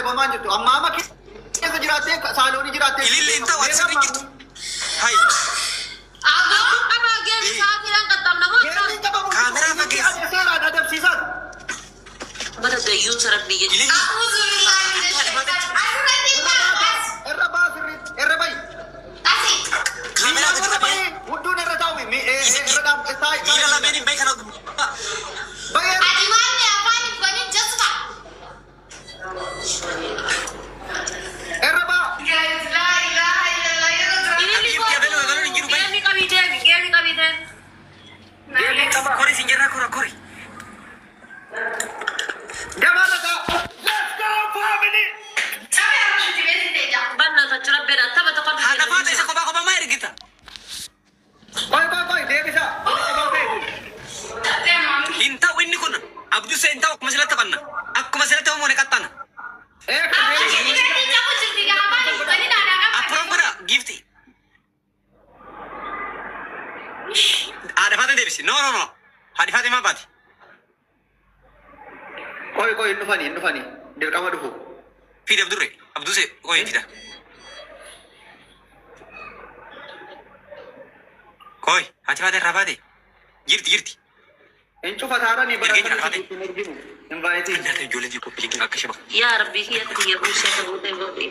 adabamaa jirtu. Ammaama keessa jiraattee saaloonii jiraattee. Ililli hin ta'u ati sirrii jirtu. Hayi. Qabaa geemi sa'aatiidhaan qaxxaamna moo akkam? Geemiin qabamu. Kaameraa fageessi. Seeraan adabsiisan. Mata gayyuun sarabbii jechuudha. Ililli. A'uuzu billaahi mina shaytaan. Asirratti as. Irra baa sirriitti. Irra bayi. Asi. Kaameraa Miilaan gadi irra qabee. bayi. Hudduun irra taa'u. Irra taa'i. Miila lameen hin beekan. Bayi. Ati maal afaan hin banin jasba. Irra baa. Guys, laa ilaaha illallah yeroo dura. Ililli Habiibti abeeloo abeeloo hin jiru bayi. Geemi qabii deemi geemi qabii deemi. Geemiin qaba. Kori sin jirra kora kori. Gabaarra ta'a. Let's go family. Qabee harka beeksise ija. Banna tachura beera tapha tokko. Haadha faata isa kophaa kophaa maa ergita? Qoy qoy qoy deebisa. Qabaa ta'e. Hin ta'u inni kun abdusee hin ta'u akkuma silatti taphanna. Akkuma silatti taphamu qaxxana. Ee kan deebisa. Approon godha giifti. Haadha faata deebisi. No no no. Haadhi faata maa baati? Qoy qoy hin dhufanii hin dhufanii. Dirqama dhufu. Fida abdurre. Abdusee qoy fida. Qoy haati faata irraa baate. Jirti jirti. Hin cufataaranii Ergee jira, baratanii hin erginu. Invaayitii. Annaata ijoollee xiqqoo qophii akka shaba. Yaa Rabbii kiyya kiyya buusee ta'uu ta'e.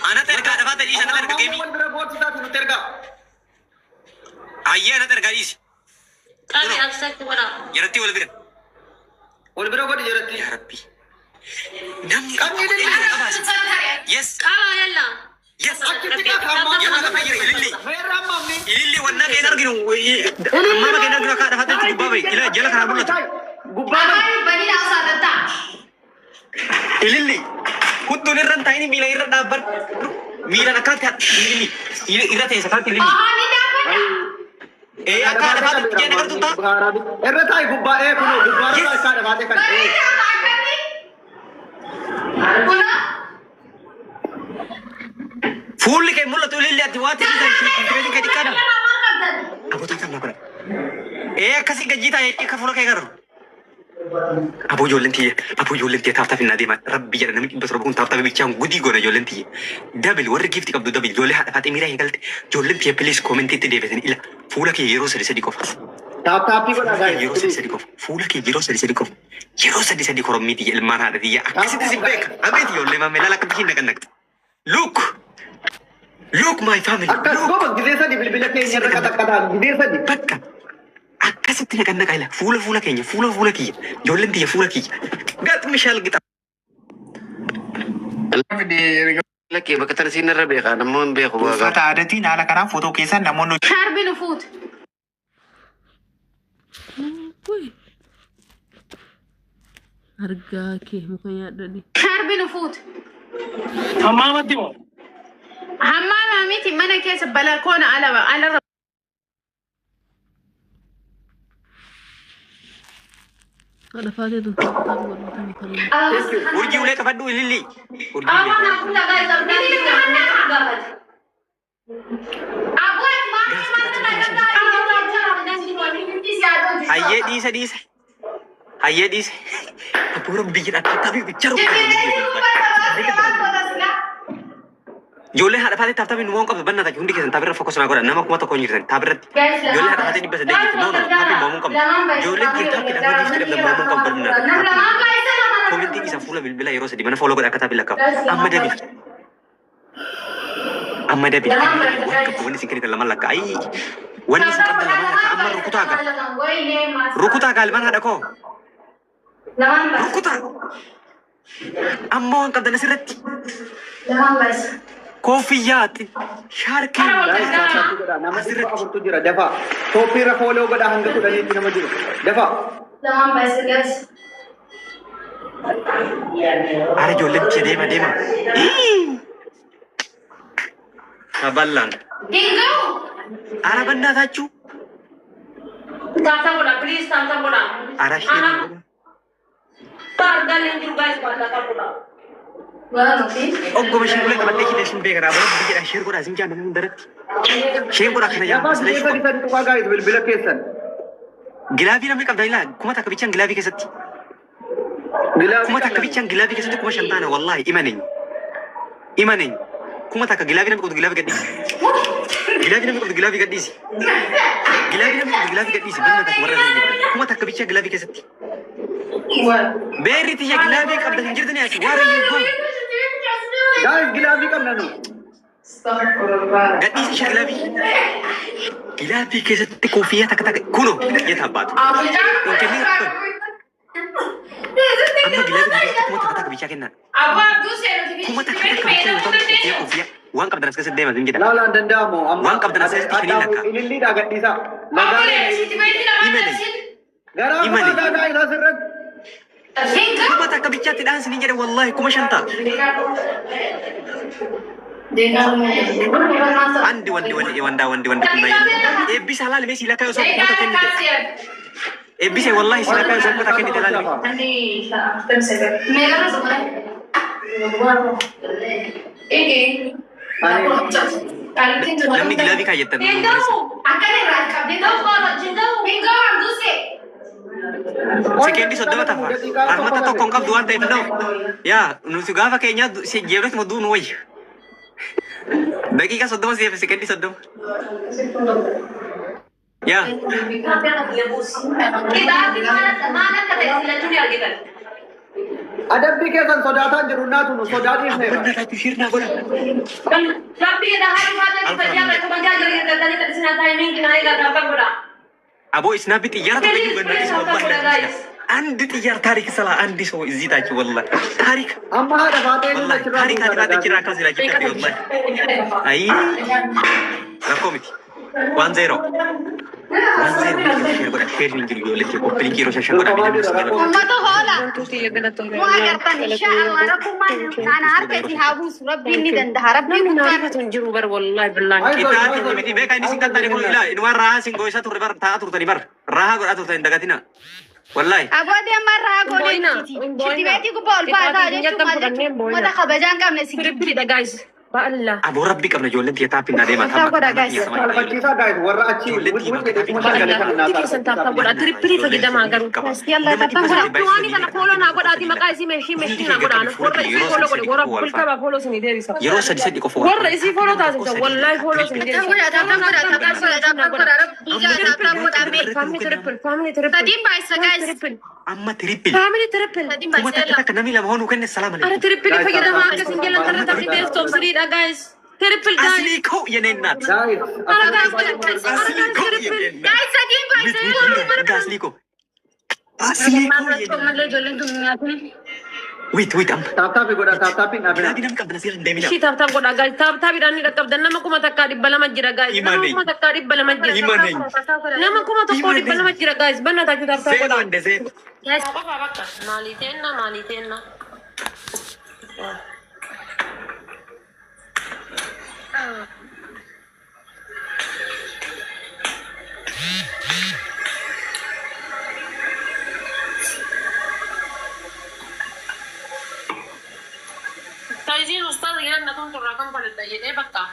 Anata ergaa haadha faata dhiisi anata erga geemii. Wal bira boorsisaati nutti ergaa. Ayyee anata ergaa dhiisi. Qabii absatti godha. Jaratti wal bira. Wal bira godhi jalatti. Yaa Rabbi. Namni Qabni ililli. qabaasi. Yes. Qaba yalla. Yes. Achitti qaama. Yalla lafa jira ililli. Meerra ammaamni. Ililli wannaa keen arginu hammaama keen arginu akka haadha faataatti gubbaa bahi. Ila jala kanaa mul'atu. Gubbaa bahi. Ililli. Hudduun irra hin taa'in miila irra dhaabbadhu. Miilaan akkanatti ililli. Irra teessa akkanatti ililli. Ee akka haadha faataatti jeen agartu ta'a. Irra taa'i gubbaa ee kunoo gubbaa irra taa'i haadha faatee kan. Fuulli kee mul'atu ililli ati waan ta'eef intireetiin kee xiqqaadha. Abootaan kan naa godha. Ee akkasii gajjii taa'ee akka fuula kee garuu. Aboo ijoolleen tiyya aboo ijoolleen tiyya taaf taaf hin adeeman rabbi jedha namni 700 kun taaf taaf bichaan gudii goona ijoolleen tiyya. Dabil warri giifti qabdu dabil ijoollee haadha faatee miira eegalte ijoolleen tiyya please koomentiitti deebisanii ila fuula kee yeroo sadi sadi qofa. Taap taappii godhaa Fuula kee yeroo sadi gaa'e. sadi qofa. Fuula kee yeroo sadi sadi qofa. Yeroo sadi sadi korommii tiyya ilmaan haadha tiyya akkasitti si beeka. Abeeti ijoollee maamee laala akkamitti hin naqannaqxe. Look! Look my family! Akkas Look! goba gizee sadi bilbila keenya irra qaxaqqataan gizee sadi. Bakka akkasitti naqannaqa ila fuula fuula keenya fuula fuula kiyya ijoolleen tiyya fuula kiyya gaxmi shaal gixa. Lakkee bakka tarsiin irra beekaa nammoo hin beeku waagaa. Uffata aadaatiin haala kanaan footoo keessan namoonni Shaarbi nu fuute. Uy. Argaa kee muka nyaadhani. Shaarbi nu fuute. Hammaamatti moo? Hammaama miti mana keessa balakoona alarra. Haadha faatee tun taphata godhata muka. Urjii ulee qabadhu ililli. Urjii ulee qabadhu. Hayyee dhiise dhiise. Hayyee dhiise. Abboo rabbi jedha akka taphii bichaa Ijoolleen haadha faatee taaf taphii nu waan qabdu bannaa taate hundi keessan taphirra fokos naa godha nama 1000 hin jirtan taphirratti. Ijoolleen haadha faatee 800 jirti no no no taphii mo'amuu qabnu. Ijoolleen kee taphii dhabdee gifti dhabdee mo'amuu qabdu bannaa. Komentiin isa fuula bilbilaa yeroo sadi mana fooloo godha akka taphii lakkaa'u. Amma dabil. Amma dabil. Amma dabil. Waan qabdu wanni isin kennitan lama lakkaa. Ayii. Wanni isin qabdan lama lakkaa. Amma rukutaa gaa. Rukutaa gaa ilmaan haadha koo. Rukutaa. Amma waan qabdan asirratti. Koofiyyaati. Shaarkii. Guys, taap taappii godhaa. Nama 400 jira dafaa. Tooppii irra fooloo godhaa hanga 10tti nama jiru. Dafaa. Ara ijoolleen tiyya deema deema. Kaballaan. Ara bannaataachuu. Tap tap godha please tap tap godha. Ara shee. Argaa jiru guys tap godha. Oggoma isheen ulee qabattee hidha isheen beekara. Aboo rabbi jedha isheen godhaa isin jaan nama hundarratti. Isheen godhaa kana jaan Dafaa masalee gizee sadi isheen sadi tuqaa gaa'e bilbila keessan. Gilaavii namni qabda ilaa 1000 bichaan gilaavii keessatti. 1000 bichaan glove keessatti 5000 taana wallahi imaneen. Imaneen. 1000 glove namni qabdu glove gadhiisi. Glove namni qabdu glove gadhiisi. Glove namni qabdu glove gadhiisi. Banna takka warra 1000 bichaa glove keessatti. Beerri tiyya glove qabda hin jirtani asi waarra you go. Guys, glove qabna nu. Gadhiisi ishee glove. Glove keessatti koofiyyaa takka takka kunoo yeta abbaatu. Amma glove keessatti 1000 bichaa kennaa. 1000 bichaa yoo ta'u koofiyyaa koofiyyaa waan qabdan as keessatti deeman hin jedha. Laala hin danda'amu. Amma Waan qabdan as keessatti shanii lakka. Ililliidhaa gadhiisaa. Garaa Imani. kumaa guys asirratti. 1000 bichaatti dhaansi ni jedhe wallahi 5000 ta'a. Andi wandi wandi wanda wandi wandi kun baay'ee. Eebbisa laal mee siilaa kaayoo osoo kuma kennite. Eebbisa wallahi siilaa kaayoo osoo kuma kennite laal mee. Namni glove kaayyattan. Sekeendii 30 tafa. Rahmata tokko hin qabdu waan ta'eef na'u. Yaa nuti gaafa keenya jeerotuma duunu wayya. Daqiiqa 30 si'eef sekeendii 30. Yaa. Adabbii keessan sodaataan jiru naatu nu sodaa dhiifneera. Abbaan taatu shirnaa godha. Aboo isnaabi xiyyaara tokko iyyuu gannaa wallahi አንድ ጥያር ታሪክ ሰላ አንድ ሰው እዚህ ታች ወላሂ ታሪክ Amma haadha faatee ወላሂ ታሪክ አድራጠ ጅራ ከዚ ላይ ጅራ ወላሂ አይ ረኮ miti 1-0 1-0 share godha share hin jiru ijoollee copy link yeroo shan godha Uummata hoola. Nu agartan inshaallah rabbummaan ana harka isin haa buusu rabbiin ni danda'a rabbiin guddaan. Hin jiru bar wallahi billahi. Qixaatiin miti beekaa inni sin qaxxaane kun ilaa inumaan raahaa sin gooyisaa turre bar taa'aa turtani bar raahaa godhaa turtani dagatina wallahi. Aboodee ammaa irraa goonee miti. Shirti beetii gubbaa ol baataa jechuun maal jechuun uummata kabajaa hin qabne si Triple guys. Ba'alla. Aboo rabbi qabna ijoolleen tiyya taappiin naa deemaa Tap godha, guys. Salphachiisaa guys warra achi wixii kuma sagalee kana Hundi keessan tap tap godha. Triple fayyadamaa garuu. Yalla tap tap godha. Waan kana follow naa godhaati maqaa isii meeshii meeshii naa godhaa. Warra isii follow godhe warra bulkaba follow isinii deebisa. Yeroo sadi sadi qofa Warra isii follow taasisa wallahi follow isinii Tap godha tap tap godha tap tap godha tap tap godha rabbii jaa tap tap godha mee. Family triple, family triple. Sadiin baay'isa guys. Triple. Amma triple. Family triple. Sadiin Kuma baay'isa takka yalla. takka namni lama hoonuu kenne salaam Ara alaikum. triple fayyadamaa akkasin jalan tarra taphni best of three dha guys. Triple guys. Aslii koo yeneen naat. Guys, Ara guys triple. Ara Aslii guys koo triple. yeneen naat. Guys sadiin baay'isa yalla. Aslii koo. Aslii koo yeneen. Malee ijoolleen tun nyaatni. Wait wait amma. Tap tap godha tap tapiin dhaabina. Glove namni qabdan asirra hin deemina. Ishii tap tap godha guys. Tap tapiidhaan ni dhaqqabdan nama 1200 jira guys. Nama Imaneen. 1200 jira. Imaneen. Nama 1200 jira guys. Banna taachuu tap tap Zeero godha. ande zeero. Qofa bakka maalii teenna maalii teenna. Taayiziin ustaaza jedhan tun turraa kan faladha jedhee bakka.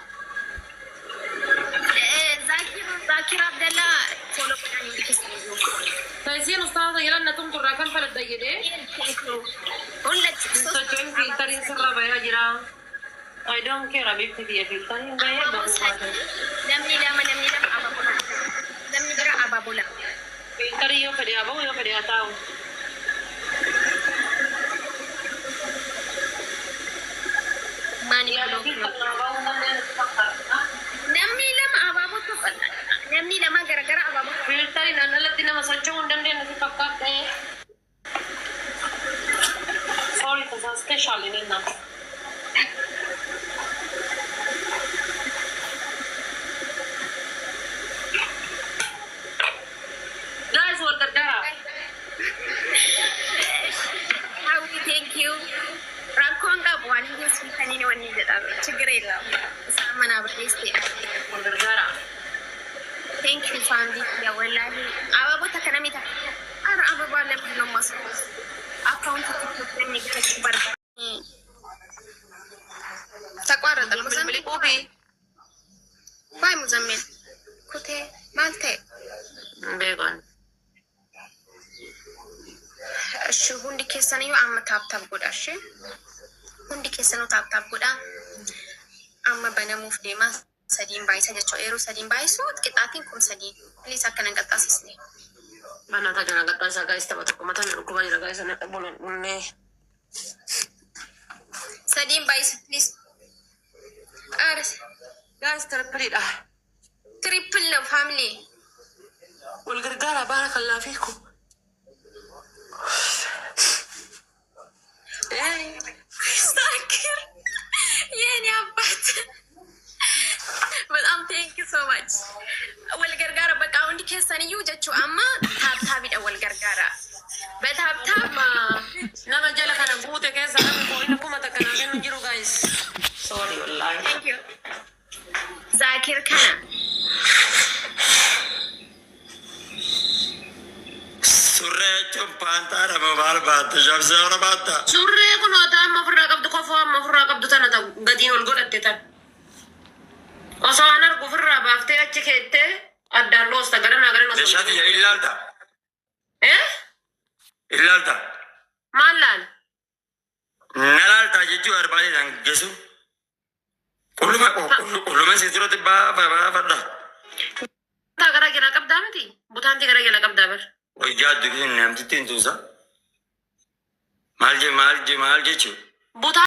Zakir Abdallah follow godhanii Taayiziin ustaaza jedhan tun turraa kan faladha jedhee. Socho'in filteriin sirra bayaa jira. I don't care abibti kiyya filteriin bahee bahuu baate. Namni lama namni lama abaaboo namni bira abaaboo lama. Filterii yoo fedhe haa bahu yoo fedhe haa taa'u. Maani Yaada filter naa bahuu dandeenye fakkaata. Namni lama abaaboo tokko namni lama garagara abaaboo. Filteriin an alatti nama socho'uu hin dandeenye si fakkaata. Sorry, tasaastee shaalinenna. Guys, wal gargaara. Hawwi thank you. Rakkoon qabu waan hin geessifanii wanni jedhame ችግር የለውም። Isaan manaa barreessite. Wal gargaara. Thank you family ያ wallahi abaaboo takka namni takka ara ababaa ለምንድን ነው የማስበው? Account TikTok namni bitachuu barbaada. ተቋረጠ። ሙዘሚል ባይ ሙዘሚል ኩቴ maal ta'e? Beekan. እሺ hundi Keessaniyyuu amma tap tap godha ishee. Hundi keessanuu tap tap godha. Amma banamuuf deema, sadiin baay'isa jechuudha. Yeroo sadiin baay'isu qixaatiin 3000. Please, akkana hin qaxxaasisne. Mana tajaajila qaxxaasaa guys, tapha tokko mataan dhukkubaa jira guys, ana buna dhunnee. Sadiin baay'isu, please. Aara. Guys, tripledha. Triple ነው family. Wal gargaara, baarakallaa fiikum. ዛኪር የኔ አባት፣ በጣም thank you so much. Wal gargaara bakka, hundi keessaniyyuu jechuu, amma tap tapidha, wal gargaara በ tap tap. Nama jala kana guute keessa namni coin 1000 naa kennu jiru guys. Sorry wallahi. Thank you Zakir kana. Surree jechuun paantaadha moo maal baatta? Shabseera baatta? Surree kun taa amma ofirraa qabdu, kofoo amma ofirraa qabdu tana ta'u gatiin ol godhatte tan. Osoo an argu ofirraa baaftee achi keettee addaan loosta garanaa garan osoo. Meeshaa kiyya ilaalta? Eh? Ilaalta? Maal laal? Na laalta jechuu barbaadeedhaan geessu. Qulluma qulluma si duratti baafadha. Butaa gara jala qabdaa miti? Butaanti gara jala qabdaa bar. Wayyaa addunyaa namtitti hin tunsa. Maal je, maal je, maal jechuu? Butaa.